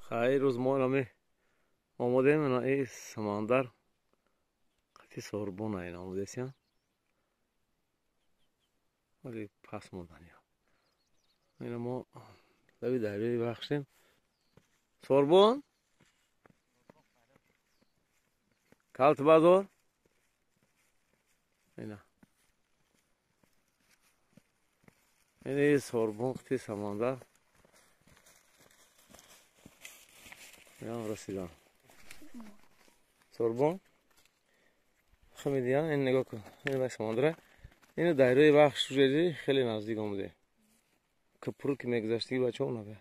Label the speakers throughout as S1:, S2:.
S1: Хай рӯз мо инами омадем, ина и Самандар қати Сорбона ина омадесиян. Вале пас мондан я. Ина мо лаби дарёи Вахшем. Сорбон? Калт базор? Ина. Ина Сорбон қати Самандар. Ям расидан. Сорбон? Хамидиян, ин нигоҳ кун. Ин вай Самандара. Ин дарёи Вахш ужеди хеле наздик омаде. Кӯпру ки мегузаштиги бачаҳо набе.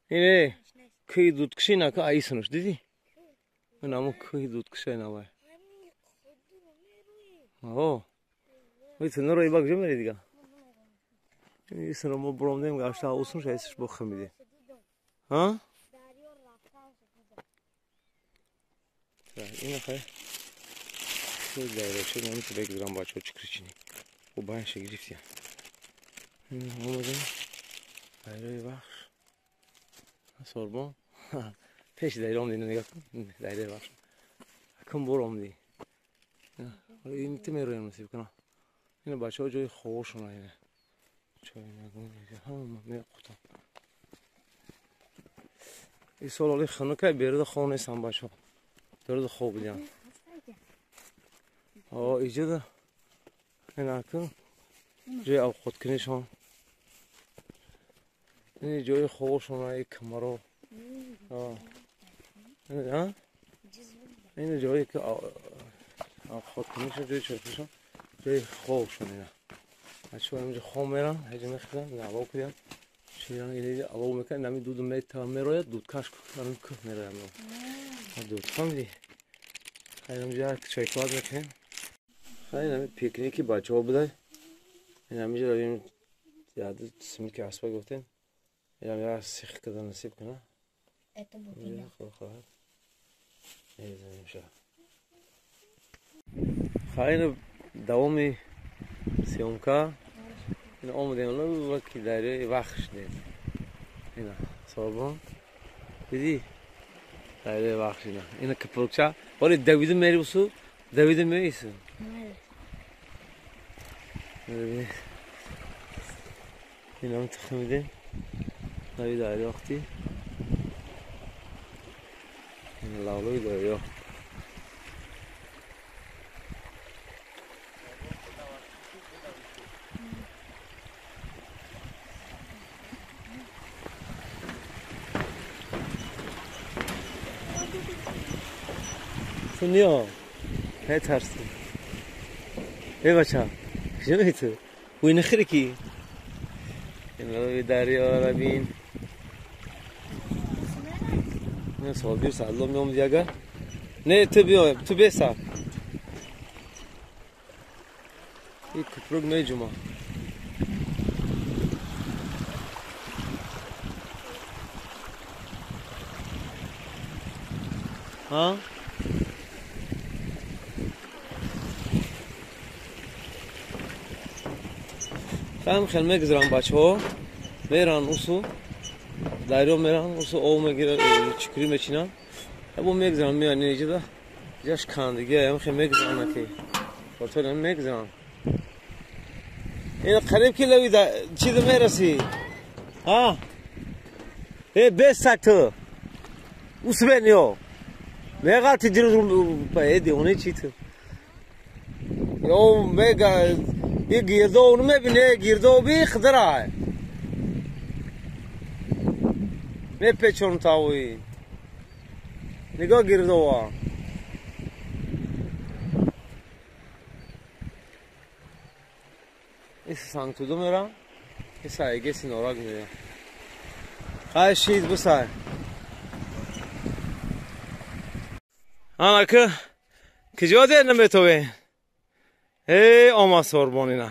S1: Ине кӯҳи дудкуши нака аисунуш дидӣ? Ин ҳамон кӯҳи дудкуша ина вай. О. Вай ту наро иба куҷо мери дига? Исуно мо буромдем гашта усунуш аисуш бо хамиди. Ҳа? Ина хай. Дарёча намит бегзарам бачаҳо чикричини. О баянша гирифтия. Омадем. Дарёи Вахш. Сорбон. Пеши дарё омадӣ, нигоҳ кун. Дарёи Вахш. Акун бор омадӣ. Ин ти мероям насиб кунам. Ина бачаҳо ҷои хобошона ина. Чой нагун ҳама меқутам. Ин сол оли хунукай беруда хоб нестам бачаҳо. Беруда хоб будям. О, иҷода ина акун ҷои авқоткунишон. Ин ҷои хобошона и камаро. Ин ҷое ки авқоткунишон, ҷои чойхӯришон, ҷои хобшон ина. Бачаҳо инҷо хоб меран, ҳеҷ мехӯранд, алов кунанд. Ширан илеҷа алов мекунанд, ҳамин дуду мерояд, дудкаш барои кӯҳ мерояд. Дуд фаҳмидӣ? Хайр, инҷо як чойквад мекунем. Хайр, ҳамин пикники бачаҳо будай. Ин ҳаминҷо равем, яду симит ки аспа гуфтем. Инам як сих када насиб кунад.
S2: Это бутылка.
S1: Худо хоҳад. Мезанем ша. Хайр, давоми съёмка. Ин омадем лаби ки дарёи Вахш дем. Ина Сорбон. Дидӣ? Дарёи Вахш ина. Ина кӯпрукча. Оре давида мери усу, давида меису. Инам тухмидем. Лаби дарё вақти. Ин лавлои дарё. تو نیا هی ترسی ای بچه کجا میری تو؟ وی نخیری کی؟ این لبی دریا را بین. نه سال بیر سال میام دیگه. نه تو بیا تو بسا. این کپروگ میجوما. ها؟ هم خیلی میگذرن بچه‌ها میرن اوسو دریا میرن اوسو آب میگیرن چکری میچینن ابو میگذرن میان اینجا دا جاش کندگی هم خیلی میگذرن که پورتال هم میگذرن. این قریب که لوی چیز میرسی ها ای بس تو اوس بنیو میغالتی دیروز ای دیونه چی تو یو میگه یه گیردو اونو میبینه گیردو بی خدرای میپیچون تاوی نگاه گیردو ها این سانتودو میرم این سایگه سینوراگ میرم خواهی شید بسای آنکه کجا دیر نمیتوی ای آما سوربون اینا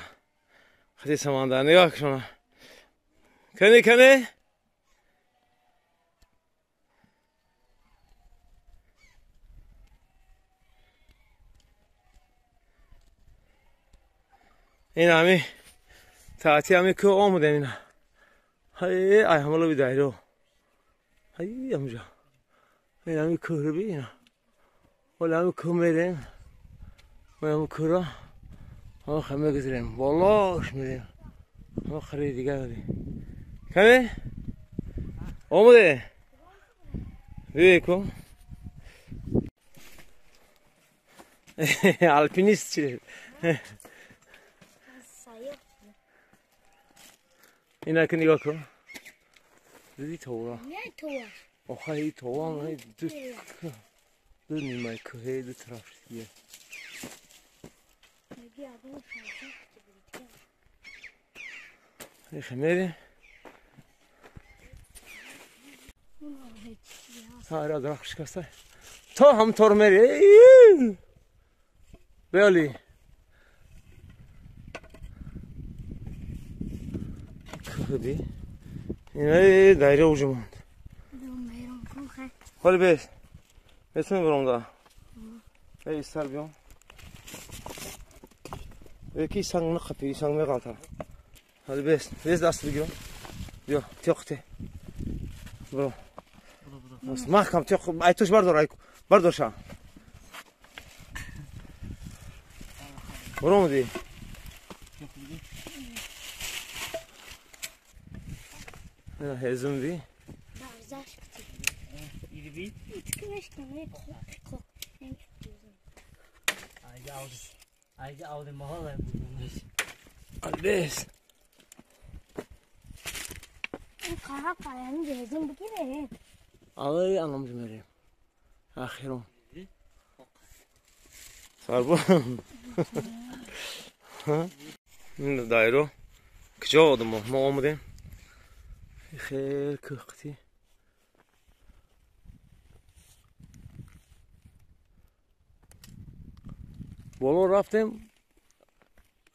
S1: خیلی سمانده نگاه کن کنی کنی این همی تاتی همی که آمدن اینا ای ای همه لبی دایرو Ай амҷа. Ин ҳами кӯҳро бина. Ҳоли ҳами кӯҳ мерем. Мо ҳами кӯҳро ҳама мегузарем. Болош мерем. Ҳама хари дигар. Каме? Омаде? Биё ку. Алпинист чи? Ина ки нигоҳ кун. Диди товра?
S2: Не това.
S1: Охай това ду нимаи кӯҳе ду тараф дигар. Ихе мерем. Ҳара дарахт шикаста. То ҳамтор мери. Биёли. Кӯҳби. Ина дайра уже монд. Ҳоли бес. Бесме баромда. Эй сар биём. Ки санг нақапи, санг меғалта. Ҳоли бес. Бес даст бигирам. Биё, тёқте. Биро. Маҳкам тёқ, ай туш бардор, ай бардор ша. Баромадӣ. Ҳезум би. Албес. Алай анамҷ мерем. Ахирон. Сарбо. Дайро. Куҷо одамо? Мо омадем. Хел кӯҳқити. Боло рафтем,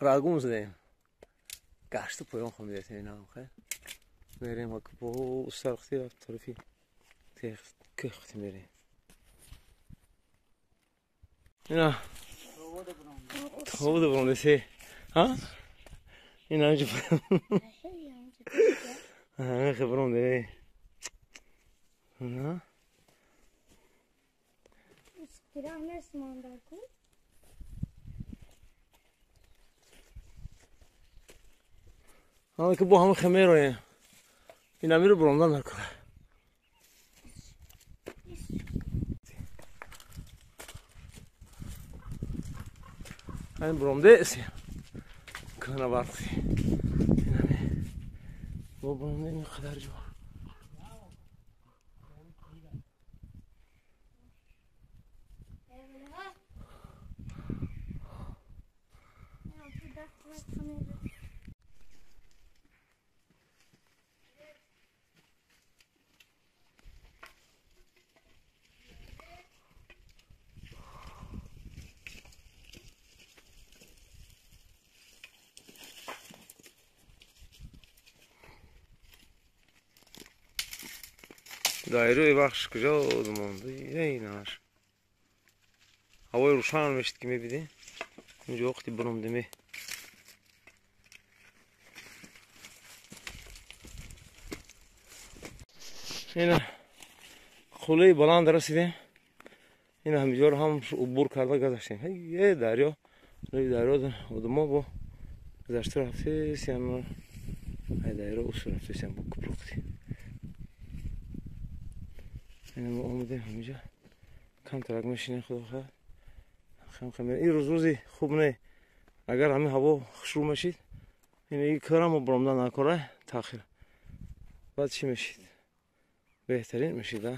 S1: рагум задем. Гашту поён хомидем инам хел. Мерем бо сарқити рафт тарафи кӯҳқити мерем. Ина то буда ҳа? Ина инҷо хеброн де. Ҳама ки бо ҳама хемероем. Ин амиро бурондан накора. Ҳамин буромдеси. Кӯҳна барқи. Инами бо буромдем ин қадар ҷо. Дайрои бахш куҷо монд? Инаш. Ҳавои рӯшан мешид ки мебидӣ. Инҷо вақти буромдем. Ина хулаи баланд расидем. Ина ҳамиҷоро ҳам убур карда гузаштем. Е дарё, рӯи дарё одамо бо гузашта рафтесиям. Ай дарё усу рафтесиям бо купруқти. Ина мо омадем ҳамиҷа. Камтарак мешинем худо хоҳад. Хам ин рӯз рӯзи хуб не. Агар ҳамин ҳаво хушрӯ мешид, ин кӯра мо буромдан накора таъхир. Баъд чӣ мешид? Беҳтарин мешид, а?